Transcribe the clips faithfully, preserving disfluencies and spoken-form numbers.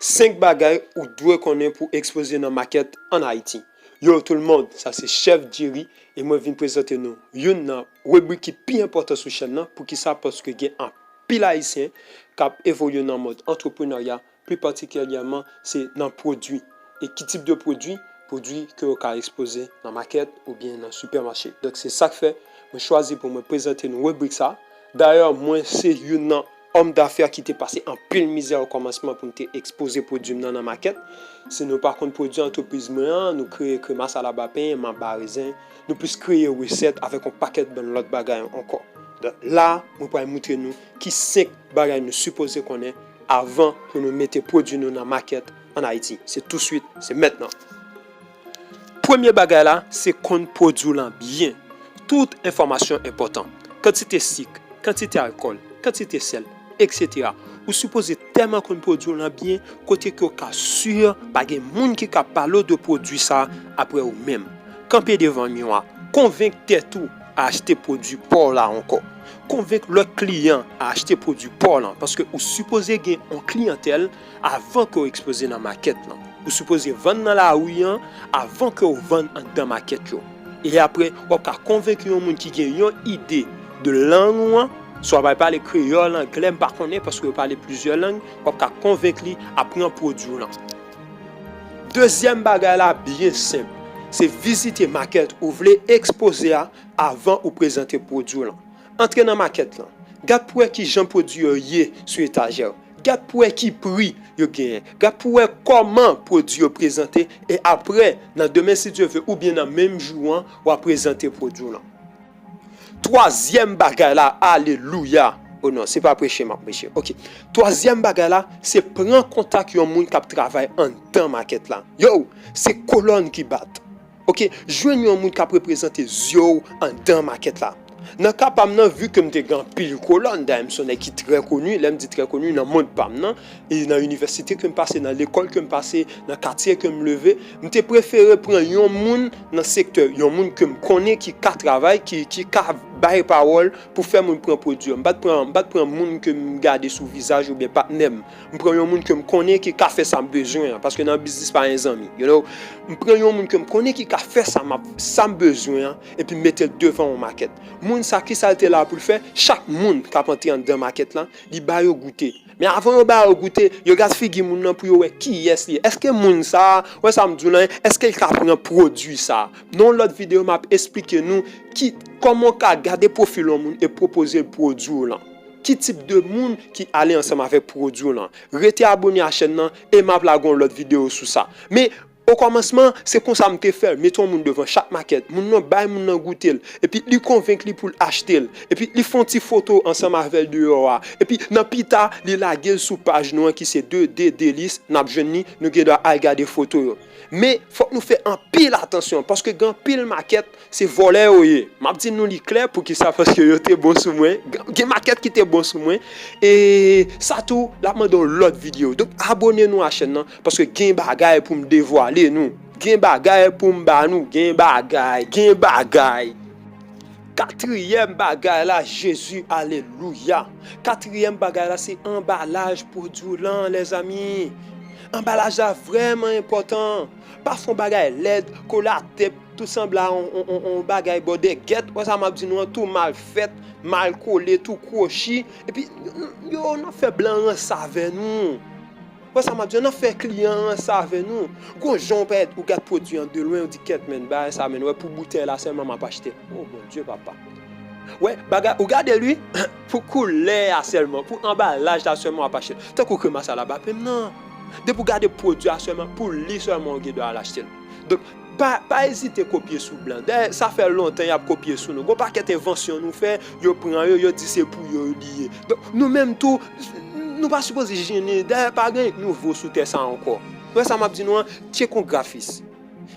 Senk bagay ou dwe konnen pou ekspoze nan makèt ann Ayiti. Yo tout le monde, sa se Chef Jerry e mwen vin prezante nou youn nan ribrik ki pi enpòtan sou chèn nan. Poukisa? Paske gen anpil Ayisyen k ap evolye nan mond antreprenarya, pli patikilyèman se nan pwodui. E ki tip de pwodui? Pwodui ke yo ka ekspoze nan makèt oubyen nan sipèmache. Donk se sa k fè mwen chwazi pou mwen prezante nou ribrik sa. Dayè, mwen se youn nan òm dafè ki te pase anpil mizè okòmansman pou m te ekspoze pwodui m nan nan makèt. Si nou pa konn pwodui antrepriz mwen an, nou kreye krema salaba pen, maba rezen, nou plis kreye resèt avèk yon pakèt bann lòt bagay ankò. Donk la, mwen pral moutre nou ki senk bagay nou sipoze konnen avan pou nou mete pwodui nou nan makèt ann Ayiti. Se touswit, se mentnan. Premye bagay la, se konn pwodui w lan byen. Tout enfòmasyon enpòtan. Kantite sik, kantite alkòl, kantite sèl, etsetera. Ou sipoze tèlman konn pwodui w lan byen, kote ke w ka si pa gen moun ki ka pale w de pwodui sa a apre ou menm. Kanpe devan miwa, konvenk tèt ou a achte pwodui pa w la ankò. Konvenk lòt kliyan a achte pwodui pa w lan, paske ou sipoze gen yon kliyantèl avan ke w ekspoze nan makèt lan. Ou sipoze vann nan lari an avan ke w vann anndan makèt yo. E apre, w ap ka konvenk yon moun ki gen yon ide de lang ou an, swa w pral pale kreyòl, anglè, m pa konnen, paske yo pale plizyè lang, w ap ka konvenk li a pran pwodui w lan. Dezyèm bagay la byen senp, se vizite makèt ou vle ekspoze a avan ou prezante pwodui w lan. Antre nan makèt lan. Gad pou wè ki jan pwodui yo ye sou etajè yo. Gad pou wè ki pri yo genyen. Gad pou wè kòman pwodui yo prezante. E apre, nan demen, si Dye vle, oubyen nan menm jou an, w a prezante pwodui w lan. Twazyèm bagay la, alelouya! O non, se pa preche m ap preche. Oke. Twazyèm bagay la, se pran kontak yon moun k ap travay anndan makèt la. Yo, se kolòn ki bat. Oke, jwenn yon moun k ap reprezante zye w anndan makèt la. Nan ka pa m nan, vi ke m te gen anpil kolòn, dayè m se yon nèg ki trè koni, lè m di trè koni, nan mond pa m nan, e nan inivèsite ke m pase, nan lekòl ke m pase, nan katye ke m leve, m te prefere pran yon moun nan sektè, yon moun ke m konnen ki ka travay, ki, ki ka bay pawòl pou fè moun pran pwodui yo. M pa t pran, m pa t pran moun ke m gade sou vizaj oubyen patnè m. M pran yon moun ke m konnen ki ka fè sa m bezwen an, paske nan biznis pa gen zanmi, you know. M pran yon moun ke m konnen ki ka fè sa m ap, sa m bezwen an, epi m mete l devan yon makèt. Moun sa, ki sa l te la pou l fè? Chak moun k ap antre anndan makèt lan, li ba yo goute. Men avan yo ba yo goute, yo gad figi moun nan pou yo wè kiyès li ye. Èske moun sa, wè sa m di w lan, èske l ka pran pwodui sa? Nan yon lòt videyo, m ap esplike nou ki, kòman w ka gade pwofil yon moun e pwopoze l pwodui w lan. Ki tip de moun ki ale ansanm avèk pwodui w lan? Rete abone a chèn nan e m ap lage yon lòt videyo sou sa. Men, okòmansman, se konsa m te fè l. Mete yon moun devan chak makèt. Moun nan, bay moun nan goute l. Epi li konvenk li pou l achte l. Epi li fè yon ti foto ansanm avè l deyò a. Epi nan pita, li lage l sou paj nou an ki se de de Delis. N ap jwenn li, nou gen dwa al gade foto yo. Men, fòk nou fè anpil atansyon, paske gen anpil makèt, se vòlè yo ye. M ap di nou li klè, poukisa? Paske yo te bon sou mwen. Gen, gen makèt ki te bon sou mwen. E sa tou, l ap mande yon lòt videyo. Donk, abone nou a chèn nan, paske gen bagay pou m devwale nou. Gen bagay pou m ba nou. Gen bagay, gen bagay. Katriyèm bagay la, Jezi, alelouya. Katriyèm bagay la, se anbalaj pwodui w lan, lèzanmi. Anbalaj la vrèman enpòtan. Pa fè yon bagay lèd, kole atè, tou sanble a yon, yon, yon, yon bagay bòdègèt. Wè sa m ap di nou an, tou mal fèt, mal kole, tou kwochi. Epi, yo, n ap fè blan ranse avè nou. Wè sa m ap di an, n ap fè kliyan ranse avè nou. Gon jan w pèt, ou gad pwodui an de lwen, ou di, "Kèt, men, bagay sa, men, wè, pou boutèy la sèlman m ap achte." O Bondye, papa. Wè, bagay, ou gade li, pou koulè a sèlman, pou anbalaj la sèlman w ap achte l. Tankou krema salaba pen m nan. Depi w gade pwodui a sèlman, pou li sèlman w gen dwa al achte l. Donk, pa, pa ezite kopye sou blan. Dayè, sa fè lontan y ap kopye sou nou. Gon pakèt envansyon nou fè, yo pran yo, yo di se pou yo li ye. Donk, nou menm tou, nou pa sipoze jennen. Dayè, pa gen nouvo sou tè sa ankò. Wè sa m ap di nou an, tcheke yon grafis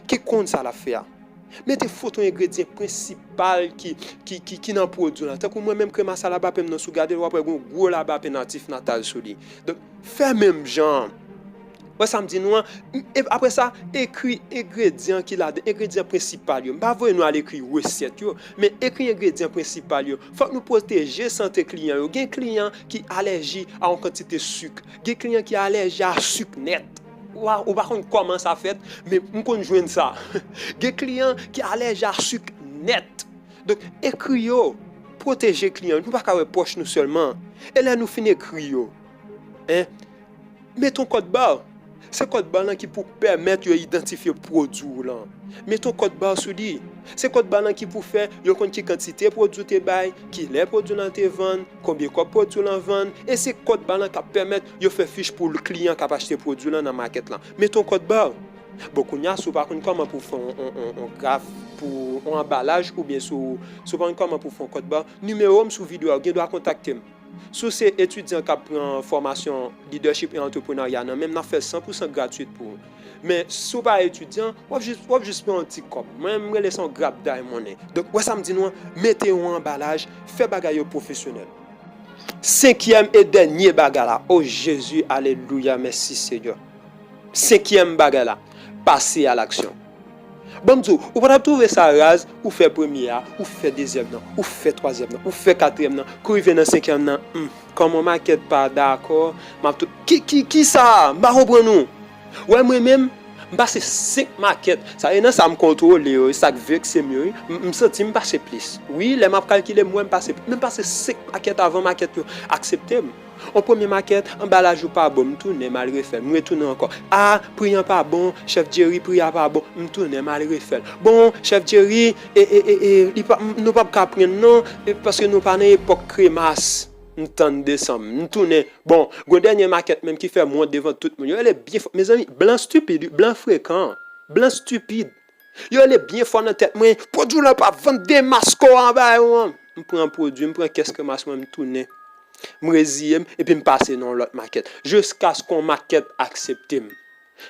ki konn sa l ap fè a. Mete foto engredyan prensipal ki, ki, ki, ki nan pwodui w lan. Tankou mwen menm, krema salaba pen m nan, si w gade l, w ap wè gen yon gwo laba pen natif natal sou li. Donk, fè menm jan an. Wè sa m di nou an? E apre sa, ekri engredyan ki ladan, engredyan prensipal yo. M pa voye nou al ekri resèt yo, men ekri engredyan prensipal yo. Fòk nou pwoteje sante kliyan yo. Gen kliyan ki alèji a yon kantite sik. Gen kliyan ki alèji a sik nèt. Wa, ou pa konn kòman sa fèt, men m konn jwenn sa. Gen kliyan ki alèji a sik nèt. Donk, ekri yo, pwoteje kliyan yo. Nou pa ka wè pòch nou sèlman. E lè nou fin ekri yo, en, mete yon kòd ba. Se kòd ba lan ki pou pèmèt yo idantifye pwodui w lan. Mete yon kòd ba sou li. Se kòd ba lan ki pou fè yo konn ki kantite pwodui w te bay, kilè pwodui w lan te vann, konbyen kòb pwodui w lan vann, e se kòd ba lan k ap pèmèt yo fè fich pou kliyan k ap achte pwodui w lan nan makèt lan. Mete yon kòd ba. Bon, kounye a, si w pa konn kòman pou w fè yon, yon, yon, yon graf, pou yon anbalaj, oubyen si w, si w pa konn kòman pou w fè yon kòd ba, nimewo m sou videyo a, ou gen dwa kontakte m. Si w se etidyan k ap pran fòmasyon leadership e entreprenarya nan men m, n ap fè l san pou san gratwit pou ou. Men, si w pa etidyan, w ap jis, w ap jis pran yon ti kòb. Mwen, m rele sa yon grab day money. Donk, wè sa m di nou an, mete yon anbalaj, fè bagay yo pwofesyonèl. Senkyèm e dènye bagay la. O Jezi, alelouya, mèsi Senyè. Senkyèm bagay la, pase a laksyon. Ban m di w, ou pa t ap twouve sa raz, ou fè premye a, ou fè dezyèm nan, ou fè twazyèm nan, ou fè katriyèm nan, kou rive nan senkyèm nan, hmm, kòman makèt pa dakò, m ap tou, ki, ki, ki sa a? M pa konprann ou. Wè mwen menm, m pase senk makèt, sa e nan sa m kontwole yo, e sa k vekse m yo, wi, m, m santi m pase plis. Wi, lè m ap kalkile, m wè m pase plis, men m pase senk makèt avan makèt yo aksepte m. On premye makèt, anbalaj ou pa bon, m tounen, m al refè l, m retounen ankò. A, pri an pa bon, chèf Jerry, pri a pa bon, m tounen, m al refè l. Bon, chèf Jerry, e, e, e, e, li pa, m, nou p ap ka pran l non, e, paske nou pa nan epòk kremas. M tann desanm, m tounen. Bon, gon dènye makèt menm ki fè m wont devan tout moun. Yo rele byen fò. Mezanmi, blan stipid, wi, blan frekan, blan stipid. Yo rele byen fò nan tèt mwen, pwodui w lan p ap vann, demaske w anba yo an. M pran pwodui, m pran kès kremas mwen, m tounen. M reziye m, epi m pase nan yon lòt makèt. Jiskaske yon makèt aksepte m.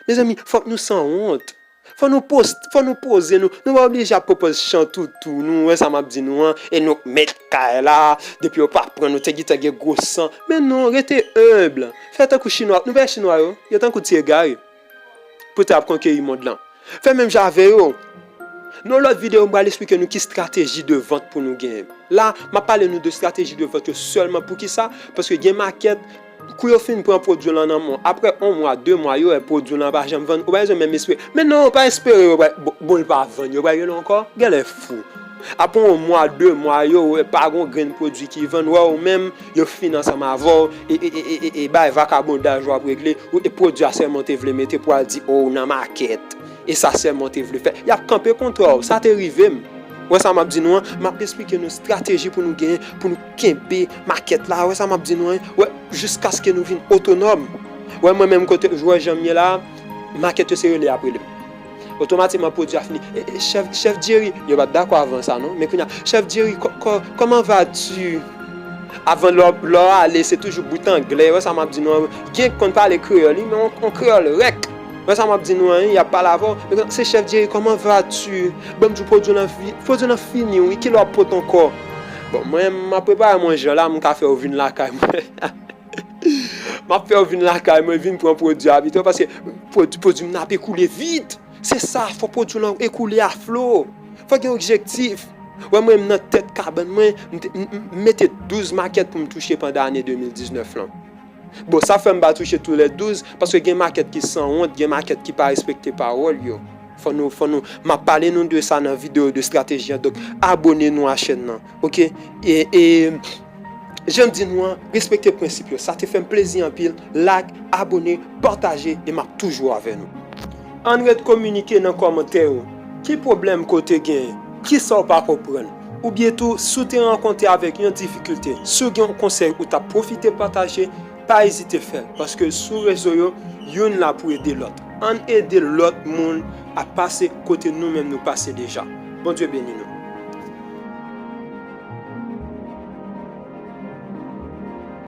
Mezanmi, fòk nou sanwont. Fò nou poz, fò nou poze nou. Nou pa oblije ap pwopoze chan toutou. Nou wè sa m ap di nou an. E nou met kay la. Depi yo pa pran nou, te gentan gen gwo san. Men non, rete enb. Fè tankou chinwa. Nou wè chinwa yo? Yo tankou ti egare. Pou te ap konkeri mond lan. Fè menm jan avè yo. Nan yon lòt videyo, m pral esplike nou ki estrateji de vant pou nou genyen. La, m ap pale nou de estrateji de vant yo sèlman. Poukisa? Paske gen makèt, kou yo fin pran pwodui w lan nan men w, apre yon mwa, de mwa, yo wè pwodui w lan pa janm vann, ou pa bezwen menm espere. Men non, yo pa espere, yo pa, bon, bon, li pa vann, yo pa rele w ankò, genlè fou. Apre yon mwa, de mwa, yo wè pa gon grenn pwodui ki vann, wè ou menm, yo fin ansanm avè w, e, e, e, e, e, e bay vakabondaj w ap regle, ou, e pwodui a sèlman w te vle mete pou al di, o, w nan makèt. E sa sèlman w te vle fè. Y ap kanpe kontrè w. Sa te rive m. Wè sa m ap di nou an? M ap esplike nou estrateji pou nou genyen, pou nou kenbe makèt la. Wè sa m ap di nou an? Wè, jiskaske nou vin otonòm. Wè mwen menm kote, wè jan m ye la, makèt yo se rele y ap rele m. Otomatikman pwodui a fini. E, e, chèf, chèf Jerry, yo pa t dakò avan sa non. Men kounye a, chèf Jerry, kò-, kò-, comment vas-tu? Avan lè w, lè w ale, se toujou bout anglè. Wè sa m ap di nou an? Gen k konn pale kreyòl, wi, men on, on kreyòl rèk. Wè sa m ap di nou an, wi, y ap pale avè w. Men se chèf Jerry, comment vas-tu? Ban m di w pwodui w lan fi-, pwodui w lan fini, wi, kilè w ap pote ankò? Bon, mwen, m ap prepare manje la, m ka fè w vin lakay mwen. M ap fè w vin lakay mwen, vin pran pwodui a pito, paske pwodui, pwodui m nan ap ekoule vit. Se sa, fò pwodui w lan ekoule a flo. Fò gen objektif. Wè mwen, m nan tèt kabann mwen, m te, m, m, m mete douz makèt pou m touche pandan ane de mil diznèf lan. Bon, sa fè m pa touche tou lè douz, paske gen makèt ki sanwont, gen makèt ki pa respekte pawòl yo. Fò nou, fò nou, m ap pale nou de sa nan videyo de estrateji an. Donk, abone nou a chèn nan, oke? E, e, jan m di nou an, respekte prensip yo. Sa te fè m plezi anpil. Like, abone, pataje, e m ap toujou avè nou. Ann ret kominike nan kòmantè yo. Ki pwoblèm ke w te genyen? Kisa w pa konprann? Oubyen tou, si w te rankontre avèk yon difikilte, si w gen yon konsèy ou t ap pwofite pataje, pa ezite fè l, paske sou rezo yo, youn la pou ede lòt. Ann ede lòt moun ap pase kote nou menm nou pase deja. Bondye beni nou.